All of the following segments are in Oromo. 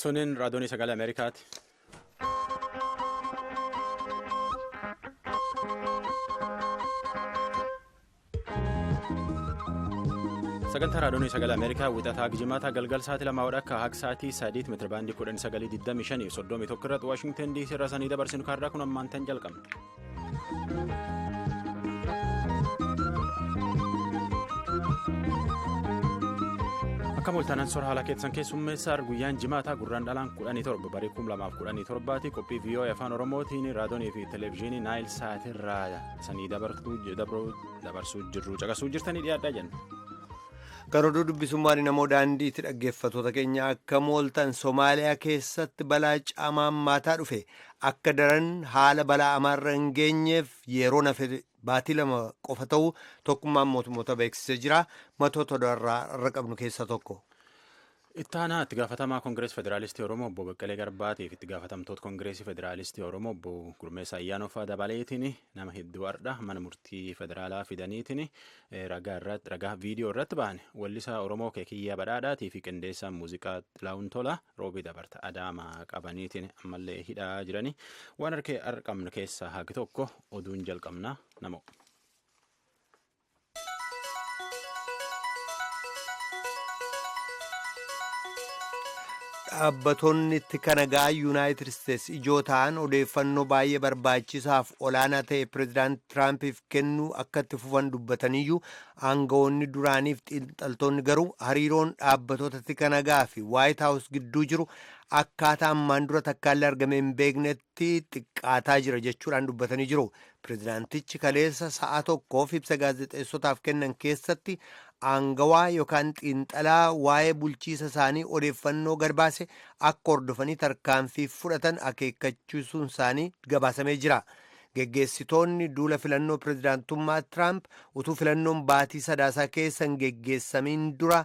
Suniin raadiyoonii sagalee Ameerikaati. Sagantaa raadiyoonii sagalee Ameerikaa wixataa Gijimaata galgal sa'aatii lamaa hodha akka sa'aatii sadiitti meetira baandii 1925 31 irratti Waashingtan DC irraa sanii dabarsinu kaarraa kun ammaan tan jalqabna. Akka mooltaanaan sora haala keessan keessummeessaa guyyaan jimaataa gurraan dhalaan 17 barii 2017 qophii VOA afaan Oromootiin raadiyoonii fi televezyiinii Naayil Saatirraa sanii dabarsuu jirru caqasuu jirtanii dhiyaadhaa jenna. Kan oduu dubbisummaan namoo daandiitti dhaggeeffattoota keenya akka mooltan Somaaliyaa keessatti balaa caamaa hammaataa dhufe akka daran haala balaa amaarra hin geenyeef yeroo nafe baatii lama qofa ta'uu tokkummaan mootummoota beeksisee jira. Matoota odaarraa irra qabnu keessaa tokko. Itti aanaa itti gaafatamaa Koongireesii Federaalistii Oromoo obbo Baqqalee Garbaatiif itti gaafatamtoota Koongireesii Federaalistii Oromoo obbo Gurmeessaa Ayyaanooffaa dabaleetiin nama hedduu har'a mana murtii federaalaa fidaniitiin ragaa viidiyoo irratti ba'an weellisaa Oromoo Keekiyyaa Badhaadhaatii fi qindeessaa muuziqaa Xilaawun Tolaa roobii dabarta Adaamaa qabaniitiin ammallee hidhaa jiranii waan harkee arqamnu keessaa hagi tokko oduun jalqabnaa namo. Dhaabbattoonni itti kanagaa Yuunaayitid Isteets ijoo ta'an odeeffannoo baay'ee barbaachisaaf olaanaa ta'e pireezidaant Tiraampiif kennuu akka itti fufan dubbataniyyuu aangawoonni duraaniif xiinxaltoonni garuu hariiroon dhaabbattoota itti kanagaa fi Waayit Haawus gidduu jiru akkaataa ammaan dura takkaallee argamee hin beeknetti xiqqaataa jira jechuudhaan dubbatanii jiru. Pireezidaantichi kaleessa sa'a tokkoof ibsa gaazexeessotaaf kennan keessatti aangawaa yookaan xiinxalaa waa'ee bulchiisa isaanii odeeffannoo gad baase akka hordofanii tarkaanfii fudhatan akeekkachiisuun isaanii gabaasamee jira. Geggeessitoonni duula filannoo pireezidaantummaa Tiraamp utuu filannoon baatii sadaasaa keessa hin geggeessamiin dura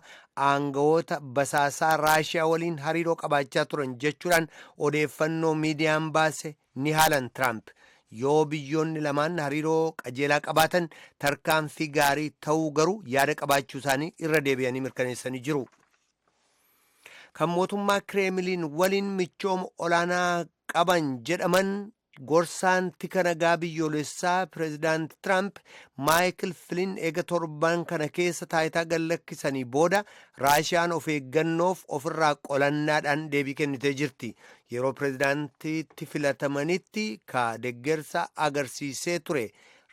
aangawoota basaasaa Raashiyaa waliin hariiroo qabaachaa turan jechuudhaan odeeffannoo miidiyaan baase ni haalan Tiraamp. Yoo biyyoonni lamaan hariiroo qajeelaa qabaatan tarkaanfii gaarii ta'uu garuu yaada qabaachuu isaanii irra deebi'anii mirkaneessanii jiru. Kan mootummaa Kireemiliin waliin michooma olaanaa qaban jedhaman gorsaan tika nagaa biyyoolessaa pireezidaant Tiraamp Maayikil Filiin eega torban kana keessa taayitaa gad lakkisanii booda Raashiyaan of eeggannoof ofirraa qolannaadhaan deebii kennitee jirti. Yeroo pireezidaantiitti filatamanitti ka deggersa agarsiisee ture.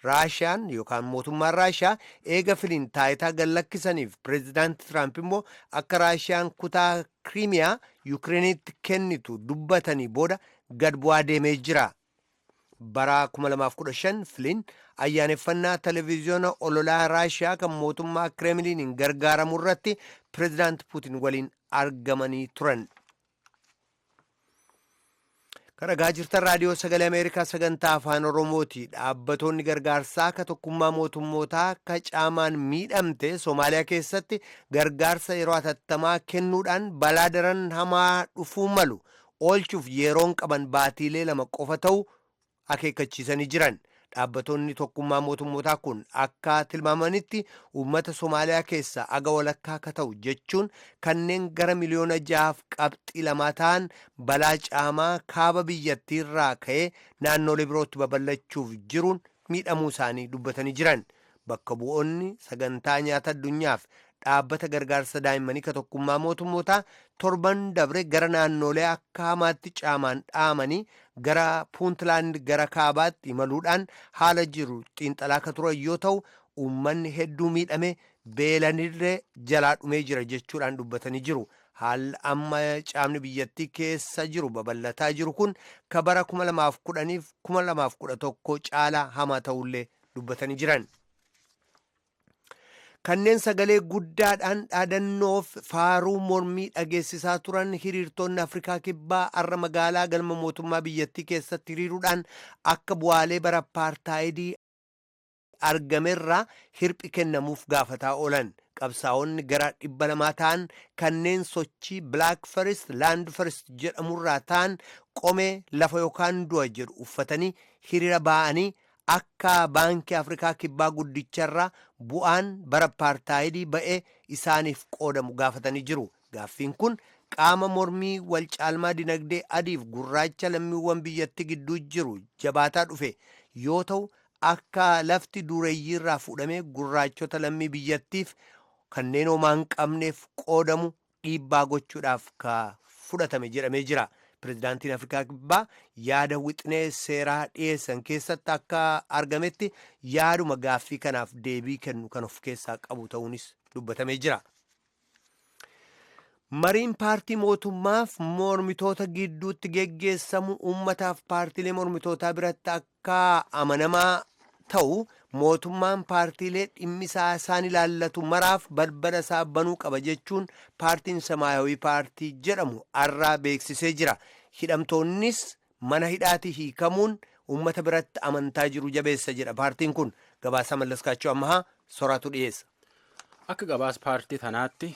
Raashiyaan yookaan mootummaan Raashiyaa eega Filiin taayitaa gad lakkisaniif pireezidaant Tiraamp immoo akka Raashiyaan kutaa Kiriimiyaa Yukireenitti kennitu dubbatanii booda gad bu'aa deemee jira. Bara 2015 Filiin ayyaaneffannaa televezyiyoona ololaa Raashiyaa kan mootummaa Kireemiliiniin gargaaramu irratti pireezidaant Puutin waliin argamanii turan. Kan dhagaa jirtan raadiyoo sagalee Ameerikaa sagantaa afaan Oromooti. Dhaabbattoonni gargaarsaa akka tokkummaa mootummootaa akka caamaan miidhamte Somaaliyaa keessatti gargaarsa yeroo hatattamaa kennuudhaan balaa daran hamaa dhufuu malu oolchuuf yeroon qaban baatiilee lama qofa ta'u akeekkachiisanii jiran. Dhaabbattoonni tokkummaa mootummootaa kun akka tilmaamanitti uummata Somaaliyaa keessaa aga walakkaa akka ta'u jechuun kanneen gara miliyoona 6.2 ta'an balaa caamaa kaaba biyyattiirraa ka'ee naannolee birootti babal'achuuf jiruun miidhamuu isaanii dubbatanii jiran. Bakka bu'oonni sagantaa nyaata addunyaaf dhaabbata gargaarsa daa'immanii ka tokkummaa mootummootaa torban dabre gara naannolee akka hamaatti caamaan dhaamanii gara Puuntlaand gara kaabaatti imaluudhaan haala jiru xiinxalaa akka turan yoo ta'u uummanni hedduu miidhame beelanillee jalaa dhumee jira jechuudhaan dubbatanii jiru. Haalli amma caamni biyyattii keessa jiru babal'ataa jiru kun ka bara 2010 2011 caalaa hamaa ta'ullee dubbatanii jiran. Kanneen sagalee guddaadhaan dhaadannoof faaruu mormii dhageessisaa turan hiriirtonni Afrikaa Kibbaa har'a magaalaa galma mootummaa biyyattii keessatti hiriiruudhaan akka bu'aalee bara apartaayidii argamerraa hirphi kennamuuf gaafataa oolan. Qabsaa'onni gara 200 ta'an kanneen sochii Black First Land First jedhamurraa ta'an qomee lafa yookaan du'a jedhu uffatanii hiriira ba'anii akka baankii Afrikaa Kibbaa guddicharraa bu'aan bara apartaayidii ba'ee isaaniif qoodamu gaafatanii jiru. Gaaffiin kun Qaama mormii wal caalmaa dinagdee adiif gurraacha lammiiwwan biyyattii gidduu jiru jabaataa dhufe yoo ta'u, akka lafti dureeyyiirraa fuudhamee gurraachota lammii biyyattiif kanneen homaa hin qabneef qoodamu dhiibbaa gochuudhaaf ka fudhatame jedhamee jira. Pirezidaantiin Afrikaa Kibbaa yaada wixinee seeraa dhiyeessan keessatti akka argametti yaaduma gaaffii kanaaf deebii kennu kan of keessaa qabu ta'uunis dubbatamee jira. Mariin paartii mootummaaf mormitoota gidduutti geggeessamu uummataaf paartiilee mormitootaa biratti akka amanamaa ta'u mootummaan paartiilee dhimmisaa isaan ilaallatu maraaf balbala isaa banuu qaba jechuun paartiin Samaayawii Paartii jedhamu arraa beeksisee jira. Hidhamtoonnis mana hidhaatii hiikamuun uummata biratti amantaa jiru jabeessa jedha paartiin kun. Gabaasaa Mallaskaachuu Ammahaa soraatu dhiyeessa. Akka gabaas paartii tanaatti,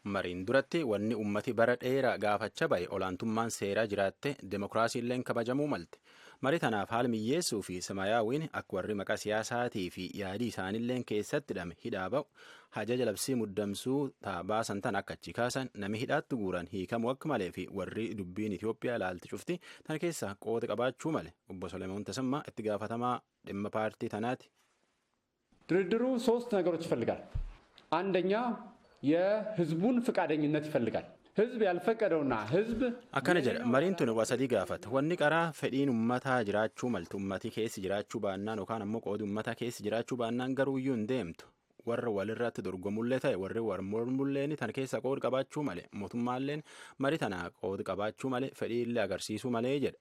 mariin duratti wanni ummati bara dheeraa gaafacha bahe olaantummaan seeraa jiraatte demokiraasiilleen kabajamuu malte. Marii tanaaf haala miyyeessuu fi Samayaawiin akka warri maqaa siyaasaatii fi yaadii isaaniilleen keessatti hidhame hidhaa ba'u, hajaja labsii muddamsuu baasan tan akka achi kaasan, nami hidhaatti guuran hiikamuu akka malee fi warri dubbiin Itoophiyaa ilaalti cufti tan keessa qooda qabaachuu male. Obbo Solomoon Tasammaa itti gaafatamaa dhimma paartii tanaati. ድርድሩ ሶስት ነገሮች ይፈልጋል። አንደኛ የህዝቡን ፈቃደኝነት ይፈልጋል። ህዝብ ያልፈቀደውና ህዝብ Akkana jedha: mariin tun waa sadii gaafata. Wanni qaraa fedhiin ummataa jiraachuu maltu. Ummatii keessi jiraachuu baannaan yookaan ammoo qoodi ummataa keessi jiraachuu baannaan garuu iyyuu hin deemtu. Warra walirratti dorgomullee ta'e, warri wal mormulleen tan keessa qooda qabaachuu male. Mootummaalleen marii tana qooda qabaachuu male, fedhii illee agarsiisuu malee jedha.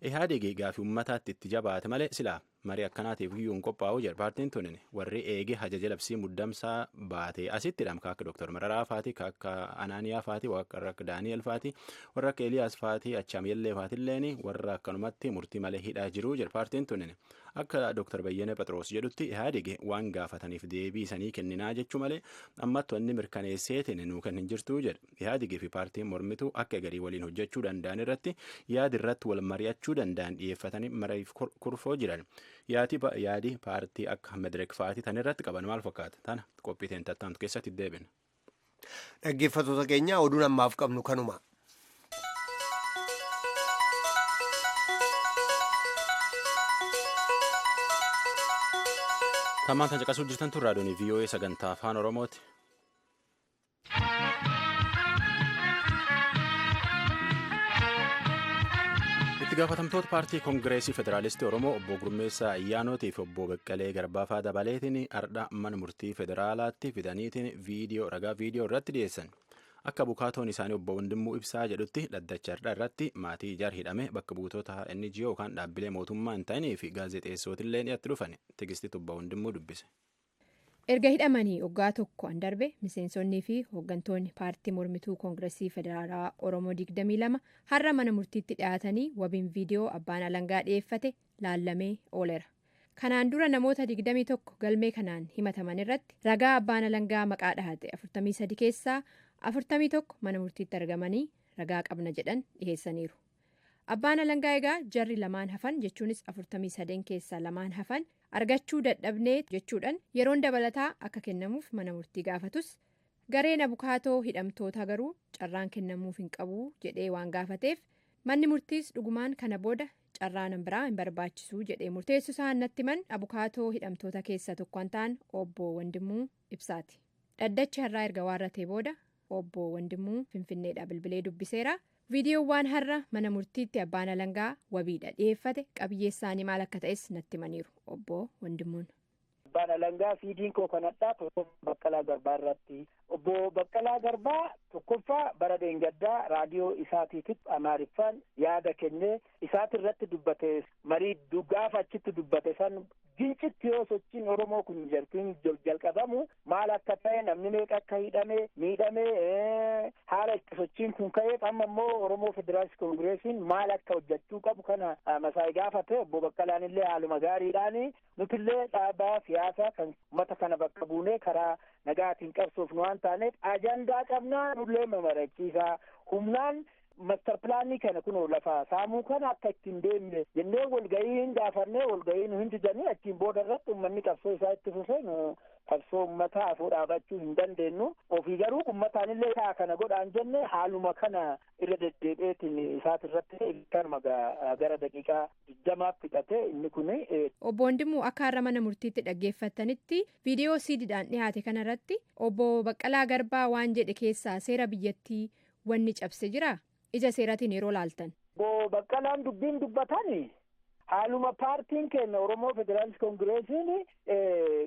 Ihaadigi gaafii ummataatti itti jabaate malee silaa marii akkanaatiif iyyuu hin qophaa'u jedha paartiin tunin. Warri eege hajaja labsii muddamsaa baatee asitti hidham ka akka Dr. Mararaa faati, ka akka Anaaniyaa faati, warra akka Daani'el faati, warra akka Eliyaas faati, Achaamiyellee faatilleen warra akkanumatti murtii malee hidhaa jiru jedha paartiin tunin. Akka Dr. Bayyana Phexroos jedhutti, Ihaadigi waan gaafataniif deebii isanii kenninaa jechuu malee ammatti wanni mirkaneesseetiin nuu kennin jirtu jedha. Ihaadigii fi paartiin mormituu akka garii waliin hojjechuu danda'an irratti yaadi irratti wal mari'achuu danda'an dhiyeeffatanii mariif kurfoo jiran. Yaadi paartii akka Medirek fa'aatii tan irratti qaban maal fakkaata? Tana qophiiteen tattaantu keessatti deebina. Dhaggeeffattoota keenya, oduun ammaaf qabnu kanuma. Tammaan tan caqasuu jirtan tun raadiyoon VOA sagantaa Afaan Oromooti. Itti gaafatamtoota paartii Koongireesii Federaalistii Oromoo obbo Gurmeessaa Ayyaanootii fi obbo Beqqalee Garbaafaa dabaleetiin ardha mana murtii federaalaatti fidaniitiin viidiyoo ragaa viidiyoo irratti dhiyeessan. Akka bukaatoon isaanii obbo Wandimuu Ibsaa jedhutti, dhaddacha ardha irratti maatii ijaar hidhame, bakka buutota NGO yookaan dhaabbilee mootummaa hin ta'inii fi gaazexeessootillee dhiyaatti dhufan. Tigistitu obbo Wandimuu dubbise. Erga hidhamanii waggaa tokko an darbe, miseensonnii fi hooggantoonni paartii mormituu Koongiresii Federaalaa Oromoo 22 har'a mana murtiitti dhiyaatanii wabiin viidiyoo abbaan alangaa dhiyeeffate laallamee ooleera. Kanaan dura namoota 21 galmee kanaan himataman irratti ragaa abbaan alangaa maqaa dhahate 43 keessaa 41 mana murtiitti argamanii ragaa qabna jedhan dhiheessaniiru. Abbaan alangaa egaa jarri lamaan hafan, jechuunis 43 keessaa lamaan hafan argachuu dadhabnee jechuudhaan yeroon dabalataa akka kennamuuf mana murtii gaafatus, gareen abukaatoo hidhamtoota garuu carraan kennamuuf hin qabu jedhee waan gaafateef, manni murtiis dhugumaan kana booda carraan biraa hin barbaachisu jedhee murteessu isaan natti himan abukaatoo hidhamtoota keessaa tokkoon ta'an obbo Wandimuu Ibsaati. Dhaddachi har'aa erga waarratee booda obbo Wandimuu Finfinneedha bilbilee dubbiseera. Viidiyoowwan har'a mana murtiitti abbaan alangaa wabiidha dhiyeeffate qabiyyee isaanii maal akka ta'es natti himaniiru obbo Wandimuun. Abbaan alangaa fiidiin koo kanadhaa tokko Baqqalaa Garbaa irratti. Obbo Baqqalaa Garbaa tokkoffaa bara deengaddaa raadiyoo isaatiif Amaariffaan yaada kennee isaati irratti dubbate, marii gaafa achitti dubbate san gincitti yoo sochiin Oromoo kun jalqabamu maal akka ta'e, namni meeqa akka hidhame, miidhame, haala itti sochiin kun ka'eef, amma immoo Oromoo Federaalist Koongireesiin maal akka hojjechuu qabu kana masaa'ii gaafate. Obbo Baqqalaan illee haaluma gaariidhaan nutillee dhaabaa siyaasaa kan uummata kana bakka buunee karaa nagaatiin qabsoofnu waan taaneef ajandaa qabnaa, nullee mamarachiisaa, humnaan master pilaanii kana kunoo lafa saamuu kana akka ittiin deemne jennee walgahii hin gaafannee, walgahii nu hin didanii. Achiin booda irratti uummanni qabsoo isaa itti fufee nu Qabsoo uummataa afuu dhaabachuu hin dandeenyu. Ofii garuu uummataaanillee taa kana godhaan jenne haaluma kana irra deddeebi'eetiin isaati irratti kanuma gara daqiiqaa 20 fixate inni kun. Obbo Wandimuu akka har'a mana murtiitti dhaggeeffatanitti viidiyoo siidiidhaan dhiyaate kanarratti obbo Baqqalaa Garbaa waan jedhe keessaa seera biyyattii wanni cabse jira ija seeratiin yeroo laaltan. Obbo Baqqalaan dubbiin dubbatani. Haaluma paartiin keenya Oromoo Federaalist Koongireesiin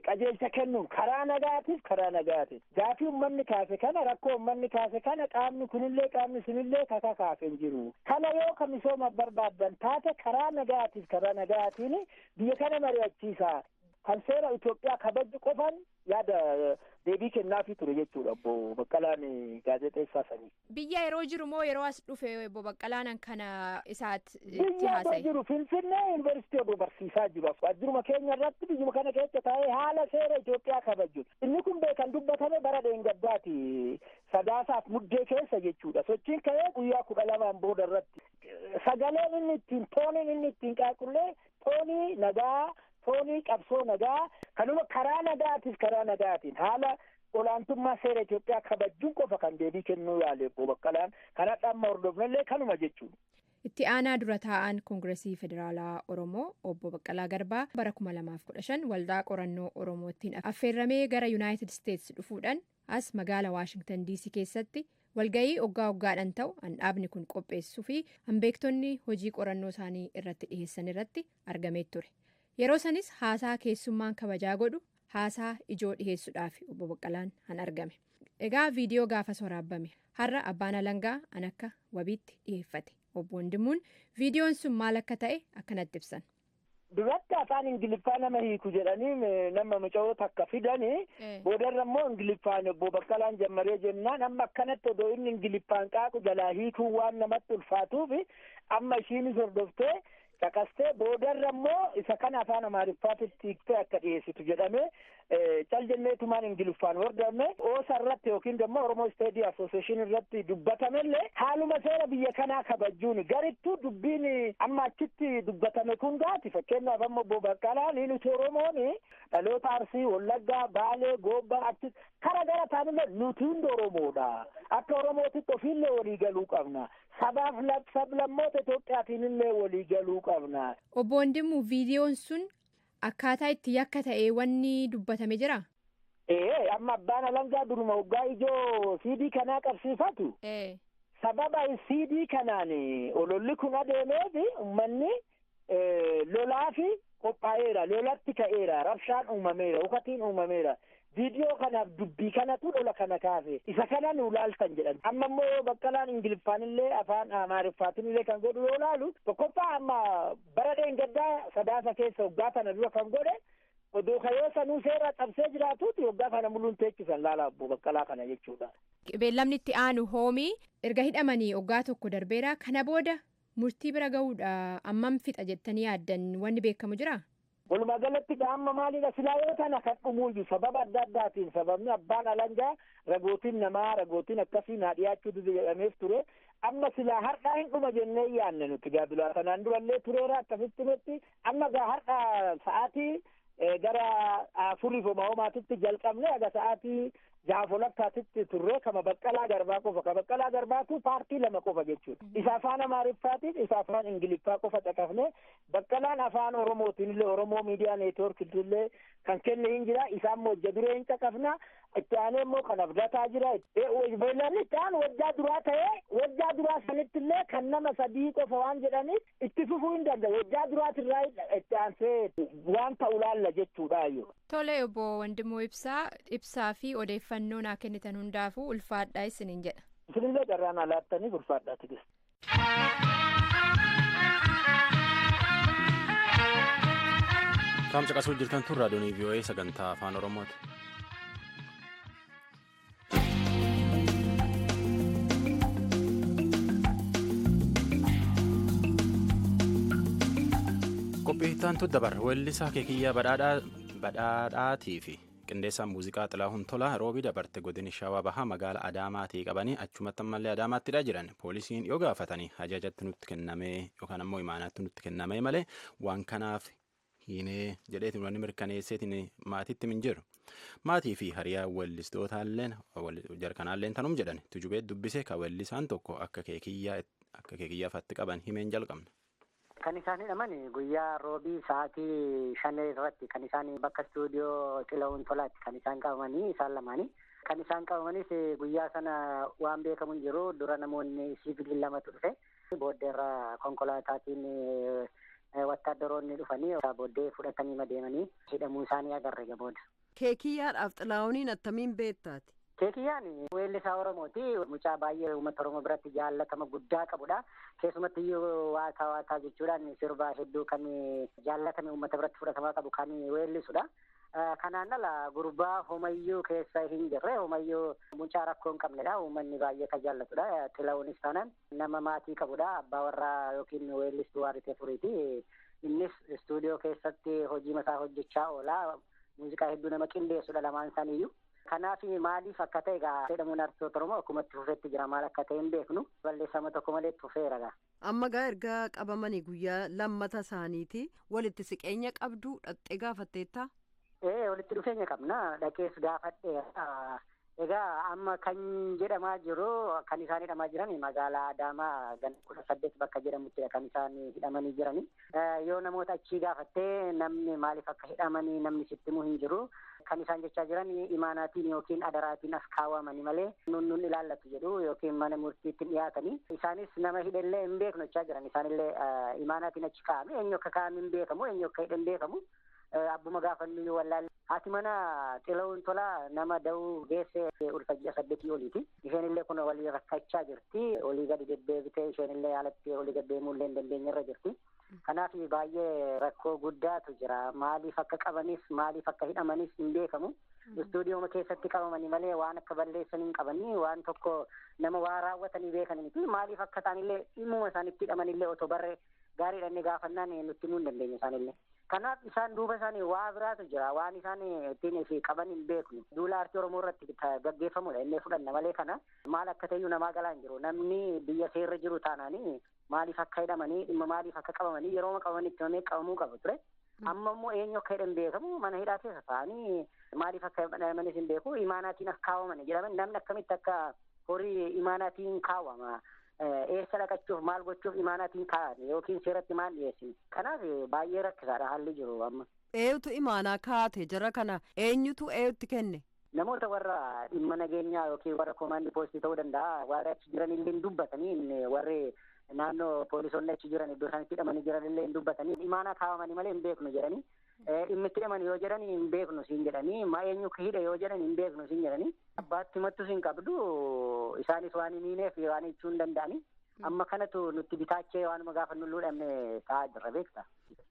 qajeelcha kennuun karaa nagaatiif karaa nagaatiif gaafii uummanni kaase kana rakkoo uummanni kaase kana qaamni kunillee qaamni sunillee kaka kaase hin jiru. Kana yoo ka misooma barbaaddan taate karaa nagaatiif karaa nagaatiin biyya kana mari'achiisa. Kan seera Itoophiyaa kabaju qofan yaada deebii kennaafii ture jechuudha obbo Baqqalaan gaazexeessaa sanii. Biyya yeroo jiru moo yeroo as dhufe obbo Baqqalaan kana isaatti Biyya yeroo jiru Finfinnee yuunivarsiitii oduu barsiisaa jiru. Waajjiruma keenya irratti biyyuma kana keessa taa'ee haala seera Itoophiyaa kabaju. Inni kun beekan dubbatame bara dheengaddaati. Sadaasaaf muddee keessa jechuudha. Sochiin ka'ee guyyaa 12 booda irratti. Sagaleen inni ittiin tooniin inni ittiin qaaqullee toonii nagaa toonii qabsoo nagaa kanuma karaa nagaatiif karaa nagaatiin haala olaantummaa seera Itoophiyaa kabajuun qofa kan deebii kennuu yaale obbo Baqqalaan kanadha amma hordofnellee kanuma jechuudha. Itti aanaa dura taa'an Koongiresii Federaalaa Oromoo obbo Baqqalaa Garbaa bara 2015 waldaa qorannoo Oromootiin affeerramee gara Yuunaayitid Isteetsi dhufuudhaan as magaala Waashingtan DC keessatti walga'ii hoggaa hoggaadhaan ta'u handhaabni kun qopheessuu fi hanbeektonni hojii qorannoo isaanii irratti dhiheessan irratti argamee ture. Yeroo sanis haasaa keessummaan kabajaa godhu haasaa ijoo dhiheessuudhaaf obbo Baqqalaan han argame. Egaa viidiyoo gaafas waraabame har'a abbaan alangaa an akka wabiitti dhiheeffate. Obbo Wandimuun viidiyoon sun maal akka ta'e akkanatti ibsan. Duratti afaan Ingiliffaa nama hiiku jedhanii nama muca'oo takka fidanii boodarra immoo Ingiliffaan obbo Baqqalaan jammaree jennaan amma akkanatti odoo inni Ingiliffaan qaaqu jalaa hiikuu waan namatti ulfaatuuf amma ishiinis hordoftee caqastee boodarra immoo isa kana afaan Amaariffaatitti hiiktee akka dhiyeessitu jedhame cal jenneetumaan Ingiliffaan hordofne oosa irratti yookiin immoo Oromoo Steedii Asooseeshin irratti dubbatamellee haaluma seera biyya kanaa kabajuun garittuu dubbiin amma achitti dubbatame kun gaati fakkeenyaaf amma obbo Baqqalaan nuti Oromoon dhaloota Arsii, Wallaggaa, Baalee, Goobbaa achi kara gara taanillee nuti hundi Oromoodha. Akka Oromootitti ofiillee walii galuu qabna. Sabaaf sablammoota Itoophiyaatiin illee walii galuu qabna. Obbo Wandimuu viidiyoon sun akkaataa itti yakka ta'e wanni dubbatame jira? Ee amma abbaan alangaa duruma hoggaa ijoo siidii kanaa qabsiifatu. Sababa siidii kanaan ololli kun adeemeef uummanni lolaafi qophaa'eera lolatti ka'eera rabshaan uumameera hukatiin uumameera. Viidiyoo kanaaf dubbii kanatu lola kana kaase isa kana nu laaltan jedhan amma immoo Baqqalaan Ingiliffaan illee afaan Amaariffaatiin illee kan godhu yoo laalu tokkoffaa amma bara dheengaddaa sadaasa keessa hoggaa kana dura kan godhe odoo kayoo sanuu seera cabsee jiraatuuti hoggaa kana muluun teechisan laala obbo Baqqalaa kana jechuudha. Beellamni itti aanu hoomii erga hidhamanii hoggaa tokko darbeera kana booda murtii bira gahuudha ammam fixa jettanii yaaddan wanni beekamu jiraa? Walumaa galatti amma maalidha silaa yoo tana kan dhumuuyyu sababa adda addaatiin sababni abbaan alangaa ragootiin namaa ragootiin akkasii naa dhiyaachuu dide jedhameef ture amma silaa har'aa hin dhuma jennee yaanne nuti gaabilaa kanaan durallee tureera akkasitti nutti amma gaa har'aa sa'aatii gara 4:00 jalqabne aga sa'aatii 6:30 turre kama Baqqalaa Garbaa qofa ka Baqqalaa Garbaatu paartii 2 qofa jechuudha. Isa afaan Amaariffaatiif isa afaan Ingiliffaa qofa caqafne Baqqalaan afaan Oromootiin illee Oromoo miidiyaa neetwoorkii illee kan kenne hin jira isaan immoo hojja duree hin caqafna itti aanee immoo kan abdataa jira. Beellamni itti aanu waggaa duraa ta'ee waggaa duraa sanitti illee kan nama 3 qofa waan jedhaniif itti fufuu hin danda'u waggaa duraatirraa itti aansee waan ta'u laalla jechuudha. Tole obbo Wandimuu Ibsaa ibsaa fi odeeffannoo naa kennitan hundaafuu ulfaadhaa isiniin jedha. Isinillee carraa naa laattaniif ulfaadhaa tigis. Qaamsa qasuu jirtan tun raadiyoon VOA sagantaa afaan Oromooti. Qophii itti dabarra weellisaa Keekiyyaa Badhaadhaatii fi qindeessaan muuziqaa Xilahuun Tolaa roobii dabarte godina Shawaa Bahaa magaalaa Adaamaatii qabanii achumatti ammallee Adaamaattidha jiran poolisiin yoo gaafatanii ajajatti nutti kennamee yookaan ammoo imaanaatti nutti kennamee malee waan kanaaf hiinee jedheetiin wanni mirkaneesseetiin maatiitti min jiru. Maatii fi hariyaa weellistootaalleen jarkanaalleen tanum jedhan tujubee dubbise ka weellisaan tokko akka keekiyyaafatti qaban himeen jalqabna. Kan isaan hidhaman guyyaa roobii sa'aatii 5 irratti kan isaan bakka istuudiyoo Xila'uun Tolaatti kan isaan qabamanii isaan lamaanii. Kan isaan qabamanis guyyaa sana waan beekamu hin jiru. Dura namoonni siivilii lamatu dhufe. Booddeerra konkolaataatiin wattaaddaroonni dhufanii booddee fudhatanii deemanii hidhamuu isaanii agarre booda. Keekiyyaadhaaf Xilaa'uuniin attamiin beektaati? Keekiyyaan weellisaa Oromooti. Mucaa baay'ee uummata Oromoo biratti jaallatama guddaa qabudha. Keessumatti iyyuu waataa waataa jechuudhaan sirbaa hedduu kan jaallatame uummata biratti fudhatamaa qabu kan weellisudha. Kanaan ala gurbaa homayyuu keessa hin jirre, homayyuu mucaa rakkoo hin qabnedha. Uummanni baay'ee kan jaallatudha. Xilaa'uunis taanaan nama maatii qabudha. Abbaa warraa yookiin weellistuu Waaritee Furiiti. Innis istuudiyoo keessatti hojii mataa hojjechaa oola. Muuziqaa hedduu nama qindeessudha lamaan isaaniiyyuu. Kanaaf maaliif akka ta'e egaa hidhamuun artistoota Oromoo akkuma itti fufetti jira. Maal akka ta'e hin beeknu. Balleessama tokko malee itti fufeera gaa. Amma gaa erga qabamanii guyyaa lammata isaaniiti walitti siqeenya qabdu dhaqxee gaafatteetta? Ee, walitti dhufeenya qabna. Dhaqees gaafadheera. Egaa amma kan jedhamaa jiru kan isaan hidhamaa jiran magaalaa Adaamaa ganda 18 bakka jedhamuttidha kan isaan hidhamanii jirani. Yoo namoota achii gaafattee namni maaliif akka hidhamanii namni sitti himuu hin jiru. Kan isaan jechaa jiran imaanaatiin yookiin adaraatiin as kaawwamanii malee nun ilaallatu jedhu yookiin mana murtiitti dhiyaatanii. Isaanis nama hidhellee hin beeknu jechaa jiran. Isaanillee imaanaatiin achi kaa'ame eenyu akka kaa'ame hin beekamu, eenyu akka hidhe hin beekamu. Abbuma gaafannu wallaalle. Haati mana Xila'uun Tolaa nama da'uu geesse ulfa ji'a 8 oliiti. Isheen illee kun walii rakkachaa jirti. Olii gadi deddeebitee isheen illee haalatti olii gad deemuu illee hin dandeenye irra jirti. Kanaaf baay'ee rakkoo guddaatu jira. Maaliif akka qabanis maaliif akka hidhamanis hin beekamu. Istuudiyooma keessatti qabamanii malee waan akka balleessan hin qabanii, waan tokko nama waa raawwatanii beekan miti. Maaliif akka isaanillee dhimmuma isaanitti hidhamanillee otoo barree gaariidhaan inni gaafannaan nutti himuu hin dandeenye isaanillee. Kanaaf isaan duuba isaanii waa biraatu jira. Waan isaan ittiin fi qaban hin beeknu. Duula aartii Oromoo irratti gaggeeffamudha. Inni fudhanna malee kana maal akka ta'eyyuu namaa galaa hin jiru. Namni biyya seerra jiru taanaanii maaliif akka hidhamanii dhimma maaliif akka qabamanii yeroo qabamanii itti himamee qabamuu qabu ture. Amma immoo eenyu akka hidhan beekamu mana hidhaa keessa taa'anii maaliif akka hidhamanis hin beeku. Imaanaatiin as kaawwaman jedhaman namni akkamitti akka horii imaanaatiin kaawwama. Eessa dhaqachuuf maal gochuuf imaanaatiin kaa'ame yookiin seeratti maal dhiyeessine. Kanaaf baay'ee rakkisaadha haalli jiru amma. Eenyutu imaanaa kaa'ate jara kana eenyutu eenyutti kenne? Namoota warra dhimma nageenyaa yookiin warra koomaandii poostii ta'uu danda'a. Warra achi jiran illee hin dubbatanii, warri naannoo poolisoonni achi jiran iddoo isaanitti hidhamanii jiran illee hin dubbatanii. Imaanaa kaawwamanii malee hin beeknu jedhanii. Dhimmi itti hidhaman yoo jedhan hin beeknu siin jedhanii. Ma eenyu hidhe yoo jedhan hin beeknu siin jedhanii. Abbaatti himattus hin qabdu isaanis waan hin hiineef waan jechuu hin danda'anii. Amma kanatu nutti bitaachee waanuma gaafa nu dhabne taa'aa jirra beekta.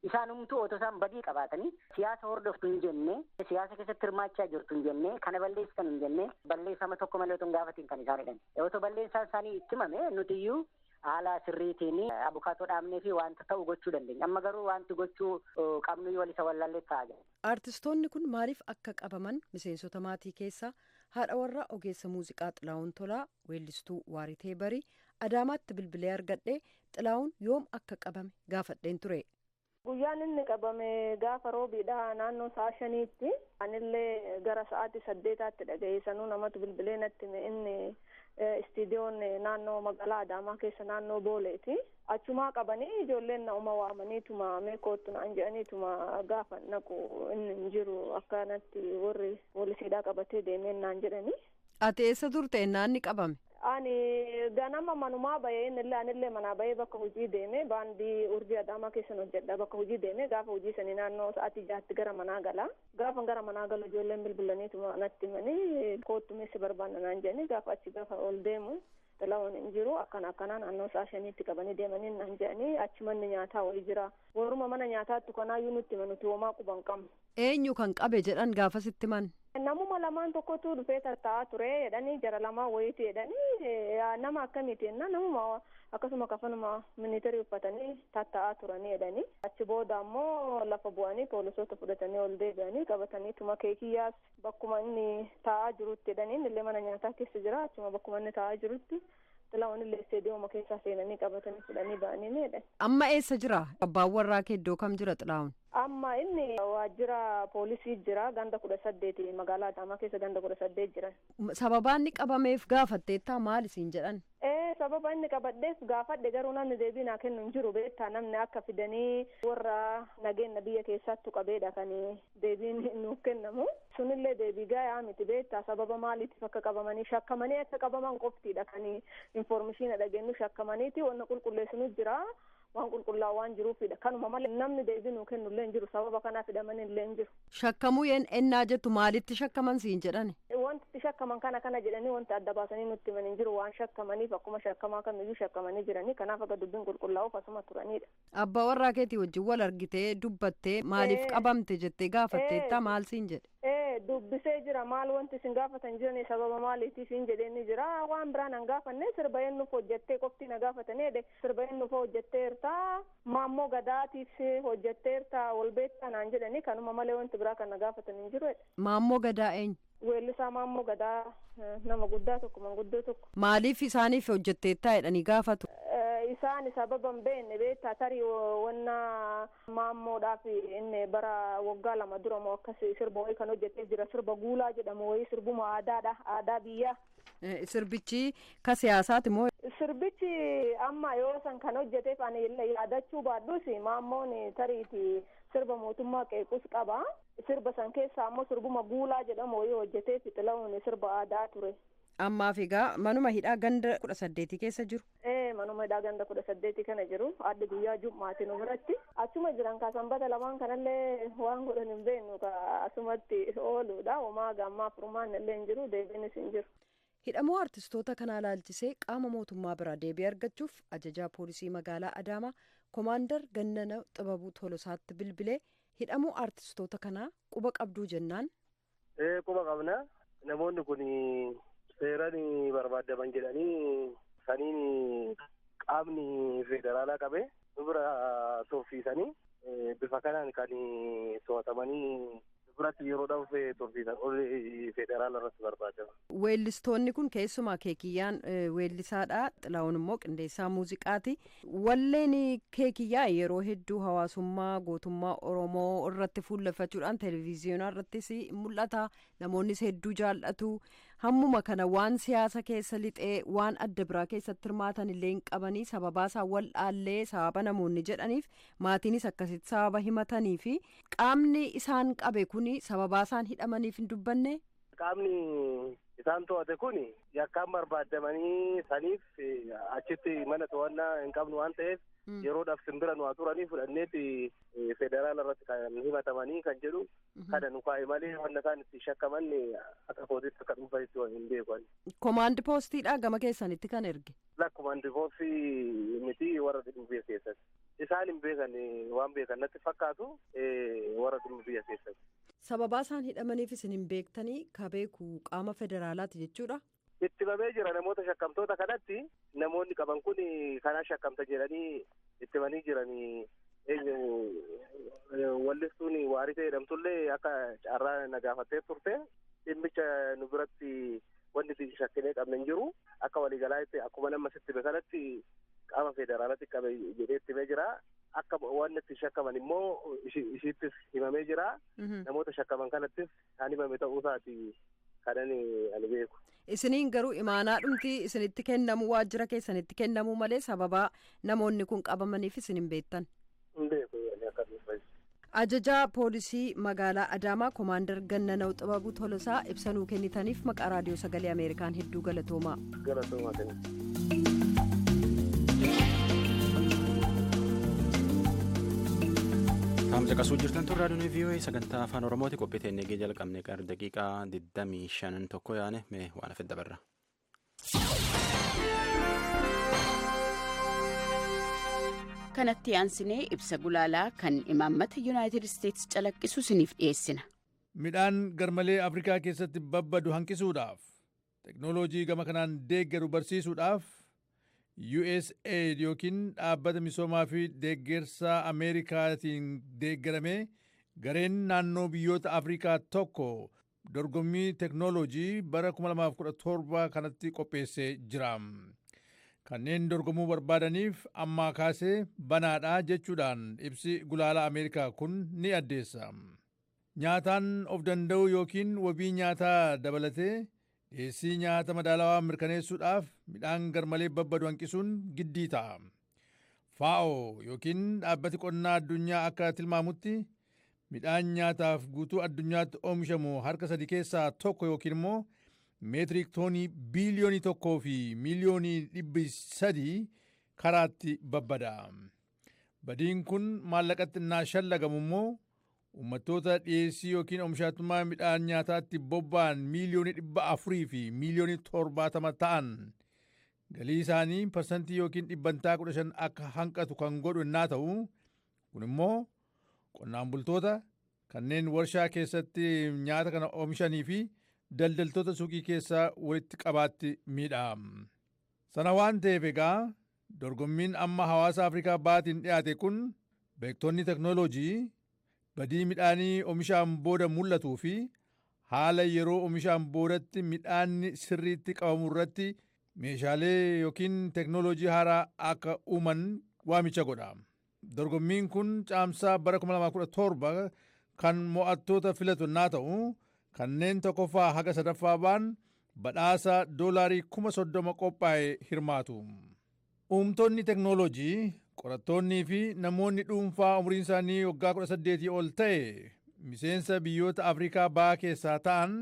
Isaanumtuu otoo isaan badii qabaatanii siyaasa hordoftu hin jenne, siyaasa keessatti hirmaachaa jirtu hin jenne, kana balleessitan hin jenne, balleessama tokko malee otoo hin gaafatiin kan isaan hidhan. Otoo balleessaan isaanii itti himame nutiyyuu haala sirriitiin abukaatoo dhaabnee fi wanta ta'u gochuu dandeenya. Amma garuu wanti gochuu qabnu wal isa wallaallee taa'aa jira. Artistoonni kun maaliif akka qabaman miseensota maatii keessaa haadha warraa ogeessa muuziqaa Xilaa'uun Tolaa weellistuu Waaritee Barii Adaamaatti bilbilee argadhee Xilaa'uun yoom akka qabame gaafadheen ture. Guyyaan inni qabame gaafa roobiidha naannoo sa'a 5tti. Anillee gara sa'aatii 8tti dhaga'ee sanuu namatu bilbilee natti hime inni istiidiyoon naannoo magaalaa Adaamaa keessa naannoo Booleeti. Achumaa qabanii ijoolleen na'uma waamaniituma mee koottu naan jedhaniituma gaafa naqu inni hin jiru akkanatti warri poolisiidhaa qabatee deemeen naan jedhani. Ati eessa turte naanni qabame? Ani ganama manumaa bahee innillee anillee manaa bahee bakka hojii deeme baandii urjii Adaamaa keessan hojjedha bakka hojii deeme gaafa hojii sanii naannoo sa'aatii 6tti gara manaa gala. Gaafa gara manaa galu ijoolleen bilbilaniituma natti himanii koottu meessi barbaanna naan jedhanii gaafa achi gaafa ol deemu Xilaa'uun hin jiru akkana akkanaa naannoo sa'a 5tti qabanii deemanii naan jedhanii achi manni nyaataa wayii jira. Warruma mana nyaataattu kanaayyuu nutti hima nuti homaa quba hin qabnu. Eenyu kan qabe jedhan gaafasitti man? Namuma lamaan tokkotu dhufee tattaa'aa ture jedhanii jara lamaan wayiitu jedhanii nama akkamiiti jennaan namuma akkasuma kafanuma minitarii uffatanii tattaa'aa turanii jedhanii achi booda ammoo lafa bu'anii poolisoota fudhatanii ol deebi'anii qabataniituma keekiyyaas bakkuma inni taa'aa jirutti jedhanii illee mana nyaataa keessa jira achuma bakkuma inni taa'aa jirutti Xilaa'uun illee isteediyooma keessaa seenanii qabatanii fudhanii ba'anii ni jedhan. Amma eessa jira? Abbaan warraa kee iddoo kam jira Xilaa'uun? Amma inni waajjira poolisii jira ganda 18 magaalaa Adaamaa keessa ganda 18 jiran. Sababaan inni qabameef gaafatteettaa maal isiin jedhan? Sababa inni qabadheef gaafadhe garuu namni deebii naa kennu hin jiru beektaa namni akka fidanii warra nageenya biyya keessattu qabeedha kan deebiin nuuf kennamu. Sunillee deebii gahaa miti beektaa sababa maaliitiif akka qabamanii shakkamanii akka qabaman qoftiidha kan informeeshinii dhageenyu shakkamaniiti wanna qulqulleessinu jira. Waan qulqullaa'u waan jiruufidha kanuma malee namni deebii nuu kennu illee hin jiru sababa kanaaf hidhamanii illee hin jiru. Shakkamuu ennaa jettu maalitti shakkaman siin jedhan? Wanti itti shakkaman kana kana jedhanii wanti adda baasanii nutti himan hin jiru waan shakkamaniif akkuma shakkamaa kamiyyuu shakkamanii jiranii kanaaf akka dubbiin qulqullaa'uuf asuma turanidha. Abbaa warraa keetii wajjin wal argitee dubbattee maaliif qabamte jettee gaafatteetta maal siin jedhe? Dubbisee jira maal wanti isin gaafatan jiranii sababa maaliitiif hin jedheen jira waan biraan an gaafanne sirba eenyuuf hojjettee qofti na gaafatanii jedhe sirba eenyuuf hojjetteerta maammoo gadaatiif hojjetteerta wal beektaa naan jedhanii kanuma malee wanti biraa kan na gaafatan hin jiru. Maammoo gadaa eenyu? Weellisaa maammoo gadaa nama guddaa tokko manguddoo tokko. Maaliif isaaniif hojjetteettaa jedhanii gaafatu? Isaan sababa hin beekne beektaa tarii wanna maammoodhaaf inni bara waggaa 2 dura moo akkas sirba wayii kan hojjetee jira sirba guulaa jedhamu wayii sirbuma aadaadha aadaa biyyaa. Sirbichi ka siyaasaati moo? Sirbichi amma yoo san kan hojjeteef ani yaadachuu baadhus maammoon tariiti sirba mootummaa qeequs qaba. Sirba san keessaa ammoo sirbuma guulaa jedhamu wayii hojjetee fixila'uun sirba aadaa ture. Ammaaf egaa manuma hidhaa ganda 18 keessa jiru. Manuma hidhaa ganda 18 kana jiru addi guyyaa jummaati nu biratti achuma jiran ka sanbata lamaan kanallee waan godhan hin beeknu ka asumatti ooluudha homaa gammaa furmaan illee hin jiru deebiinis hin jiru. Hidhamuu artistoota kanaa ilaalchisee qaama mootummaa biraa deebii argachuuf ajajaa poolisii magaalaa Adaamaa Komaandar Gannana Xibabuu Tolosaatti bilbilee hidhamuu artistoota kanaa quba qabduu jennaan. Quba qabna namoonni kun seeraan barbaadaman jedhanii saniin qaamni federaalaa qabe nu bira tursiisanii bifa kanaan kan to'atamanii biratti yeroodhaaf tursiisan ol federaala irratti barbaadama. Weellistoonni kun keessumaa Keekiyyaan weellisaadha. Xilahuun immoo qindeessaa muuziqaati. Walleen Keekiyyaa yeroo hedduu hawaasummaa gootummaa Oromoo irratti fuulleffachuudhaan televezyiinaa irrattis mul'ata. Namoonnis hedduu jaallatu. Hammuma kana waan siyaasa keessa lixee waan adda biraa keessatti hirmaatan illee hin qabanii sababaa isaan wal dhaallee sababa namoonni jedhaniif maatiinis akkasitti sababa himatanii fi qaamni isaan qabe kun sababaa isaan hidhamaniif hin dubbanne. Qaamni isaan to'ate kun yakkaan barbaadamanii saniif achitti mana to'annaa hin qabnu waan ta'eef yeroodhaaf simbira nu haa turanii fudhanneeti federaala irratti kan himatamanii kan jedhu kana nu kaa'e malee wanna isaan itti shakkaman akka kootitti akka dhuunfanitti hin beeku. Komaandi poostiidha gama keessanitti kan erge. Komaandi poostii miti warra dhimma biyya keessatti. Isaan hin beekan waan beekan natti fakkaatu warra dhimma biyya keessatti. Sababaa isaan hidhamaniif isin hin beektanii ka beeku qaama federaalaati jechuudha. Itti bamee jira namoota shakkamtoota kanatti namoonni qaban kun kanaa shakkamta jedhanii itti banii jiranii eenyu wallistuun Waaritee jedhamtullee akka carraa na gaafattee turte dhimmicha nu biratti wanti shakkinee qabne hin jiru akka waliigalaatti akkuma nama sitti hime kanatti qaama federaalatti qabe jedhee itti himee jira. Akka waan itti shakkaman immoo ishiittis himamee jira. Namoota shakkaman kanattis kan himame ta'uu isaati kanan ani beeku. Isiniin garuu imaanaa dhumti isinitti kennamu waajjira keessanitti kennamu malee sababaa namoonni kun qabamaniif isin hin beektan. Hin beeku akka dhuunfaa. Ajajaa poolisii magaalaa Adaamaa Komaandar Gannanaw Xibabuu Tolosaa ibsa nuu kennitaniif maqaa raadiyoo sagalee Ameerikaan hedduu galatoomaa. Galatoomaa kenna. Caqasuu jirtan tun raadiyoon VOA sagantaa afaan Oromooti qophii teennee jalqabne qar daqiiqaa 25 tokko yaane mee waan hafe dabarra. Kanatti aansinee ibsa gulaalaa kan imaammata Yuunaayitid Isteetsi calaqqisu isiniif dhiyeessina. Midhaan garmalee Afrikaa keessatti babbadu hanqisuudhaaf teknooloojii gama kanaan deeggaru barsiisuudhaaf USAID yookiin dhaabbata misoomaa fi deeggarsa Ameerikaatiin deeggarame gareen naannoo biyyoota Afrikaa tokko dorgommii teknooloojii bara 2017 kanatti qopheessee jira. Kanneen dorgomuu barbaadaniif ammaa kaasee banaadha jechuudhaan ibsi gulaalaa Ameerikaa kun ni addeessa. Nyaataan of danda'uu yookiin wabii nyaataa dabalatee dhiyeessii nyaata madaalawaa mirkaneessuudhaaf midhaan garmalee babbadu hanqisuun giddii ta'a. FAO yookiin dhaabbati qonnaa addunyaa akka tilmaamutti, midhaan nyaataaf guutuu addunyaatti oomishamu harka sadi keessaa tokko yookiin immoo meetiriik toonii 1.3 biiliyoonii karaatti babbada. Badiin kun maallaqatti innaa shallagamu immoo uummattoota dhiyeessii yookiin oomishaatummaa midhaan nyaataatti bobba'an 470,000,000 ta'an galii isaanii parsantii yookiin 15% akka hanqatu kan godhu innaa ta'u, kun immoo qonnaan bultoota, kanneen warshaa keessatti nyaata kana oomishanii fi daldaltoota suuqii keessaa walitti qabaatti miidha. Sana waan ta'eef egaa dorgommiin amma hawaasa Afrikaa Bahaatiin dhiyaate kun beektonni teknooloojii badii midhaanii oomishaan booda mul'atuu fi haala yeroo oomishaan boodatti midhaanni sirriitti qabamu irratti meeshaalee yookiin teknooloojii haaraa akka uuman waamicha godha. Dorgommiin kun Caamsaa bara 2017 kan mo'attoota filatu naa ta'u, kanneen tokkoffaa haga sadaffaa ba'an badhaasa doolaarii 30,000 qophaa'e hirmaatu. Uumtonni teknooloojii, qorattoonnii fi namoonni dhuunfaa umriin isaanii waggaa 18 ol ta'e miseensa biyyoota Afrikaa Bahaa keessaa ta'an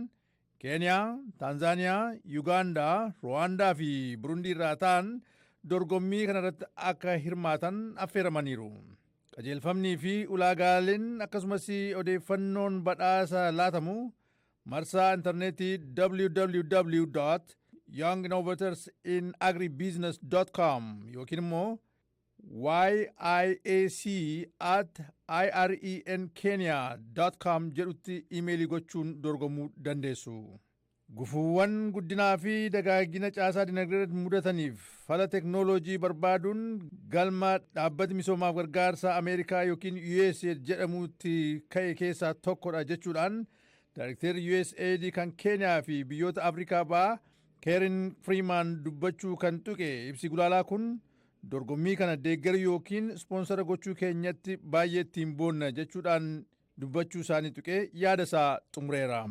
Keeniyaa, Taanzaaniyaa, Yugaandaa, Ruwaandaa fi Burundii irraa ta'an dorgommii kanarratti akka hirmaatan affeeramaniiru. Qajeelfamnii fi ulaagaaleen akkasumas odeeffannoon badhaasa laatamu marsaa intarneetii www.younginnovatorsinagribusiness.com yookiin immoo yiac@irenkenya.com jedhutti iimeelii gochuun dorgomuu dandeessu. Gufuuwwan guddinaa fi dagaagina caasaa dinagdee mudataniif fala teknooloojii barbaaduun galma dhaabbati misoomaaf gargaarsa Ameerikaa yookiin USAID jedhamutti ka'e keessaa tokkodha jechuudhaan Daayrektarri USAID kan Keeniyaa fi biyyoota Afrikaa Bahaa Keerin Freeman dubbachuu kan tuqe ibsi gulaalaa kun, dorgommii kana deeggaruu yookiin ispoonsara gochuu keenyatti baay'ee ittiin boonna jechuudhaan dubbachuu isaanii tuqee yaada isaa xumureera.